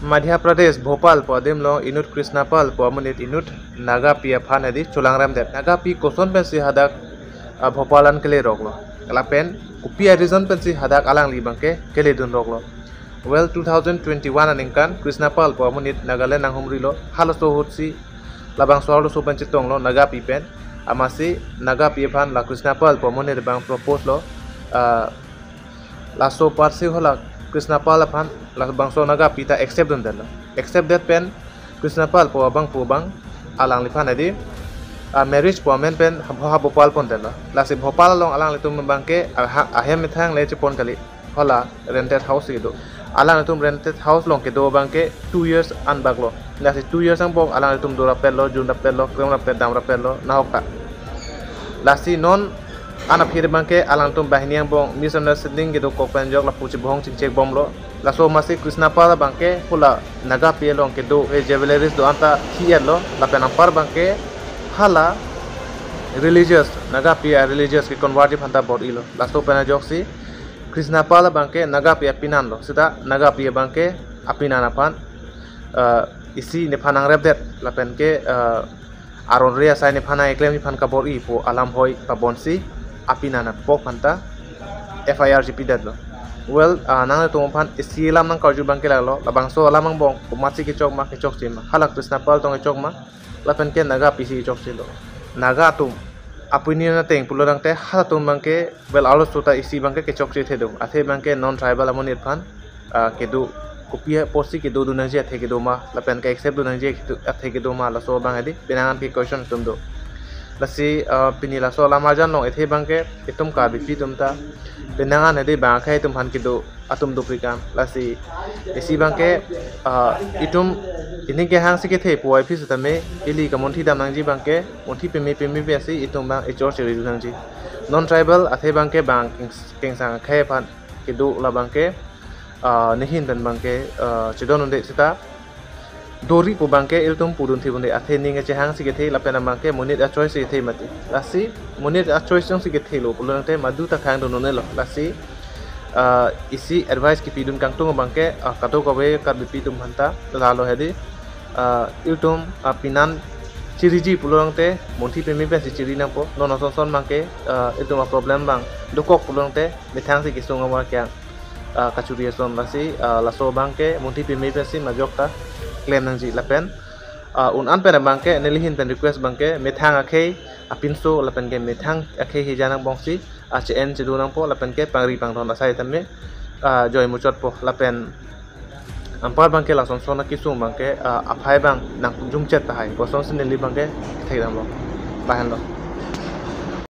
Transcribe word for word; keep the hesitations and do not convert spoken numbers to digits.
Madhya Pradesh, Bhopal pu adim along inut Krishnapal pu amonit inut Nagapi aphan hedi cholangremdet. Nagapi koson pensi hadak, ah, Bhopal an keleroklo, lapen kopi a-reason pensi hadak alangli abangke keledunroklo. Well, two thousand twenty-one aningkan Krishnapal pu amonit Nagaland nanghumrilo, halaso ahutsi labangso arloso pen chetonglo Nagapi pen. Amatsi Nagapi aphan la Krishnapal pu amonit abang propose lo, ah, laso apotsi hala Krishnapal aphan labangso Nagapi ta accept dundetlo. Accept det pen Krishnapal pu abangphu abang alangliphan hedi, ah, marriage pu amen pen ha Bhopal pondetlo. Lasi Bhopal along alanglitum abangke aha-, ahem methang le chepon kali, hala rented house si do. Alanglitum rented house along kedo abangke two years anbaklo. Lasi two years angbong alanglitum dorapetlo, junrapetlo, kremrapet, damrapetlo, nahok ta. Lasi non an aphi abangke alangtum banghini angbong misunderstanding kedokok pen ajok lapu chibong chingchek bomlo. Laso amatsi Krishnapal abangke hala Nagapi along kedo he jewelleries do-an ta thi-etlo, lapen anpar abangke hala religious, Nagapi a-religious ke-convert-ji aphanta bor-ilo. Laso pen ajoksi Krishnapal abangke Nagapi apinan lo, seta Nagapi abangke apinan aphan, eh, isi nephan nangrepdet, lapen ke, eh, aron re asai nephan nang-eklemji aphan kabor-i pu alam hoi pabonsi apinan apok aphanta F I R chipidetlo. Well, ah, nanglitum aphan isi alam nangkarju abangke lalo, labangso alam angbong komatsi kechok ma, kechokche ma, hala Krishnapal tong kechok ma, lapen ke Nagapi si kechokchelo. Naga atum apinion ateng pulo tangte halatum abangke, well, arloso ta isi abangke kechokche thedung. Athe abangke non tribal amonit aphan, ah, kedo, kopi apotsi kedodun nangji athe kedo ma, lapen ke-accept dun nangji kedo, athe kedo ma, laso abang hedi penang an ke-question atum do. Lasi, ah, pini laso alam arjan along athe abangke itum Karbipi atum ta penang an hedi bang akhei atum aphan kedo atum dopik an. Lasi isi abangke, ah, itum ining kehangsi kethe puvoiphit setame ili kamunthi dam nangji abangke munthi peme peme pensi itum abang echor chiri dun nangji. Non tribal athe abangke bang kings-, kingsang akhei aphan kedo labangke, ah, nehin pen abangke, ah, chedon unde seta dori pu abangke ilitum pudun thi unde, athe ning kechehangsi kethe lapen abangke monit a-choice si kethe mati. Lasi monit a-choice jongsi kethelo pulo tangte madu ta khang dun un-elo. Lasi, ah, isi advice kipidun kangtung abangke, ah, kadokave Karbipi atum aphanta lalo hedi, ah, ilitum, ah, pinan chiriji pulo tangte munthi peme pensi chiri nangpo. Non ason son abangke, ah, ilitum a-problem abang dokok pulo tangte methang si kesung amarke ang, ah, kachuri ason. Lasi, ah, laso abangke munthi peme pensi majok ta klem nangji lapen, ah, un an pen abangke nelihin pen request abangke methang akhei apinso lapen ke methang akhei hijan angbongsi, ah, che-en chedo nangpo lapen ke pangri pangthon asai tame, ah, joi muchotpo lapen anpar abangke lason son akesung abangke, ah, aphai abang nangjumchet tahai, kosonsi neli abangke thekdamlo. Lahenlo.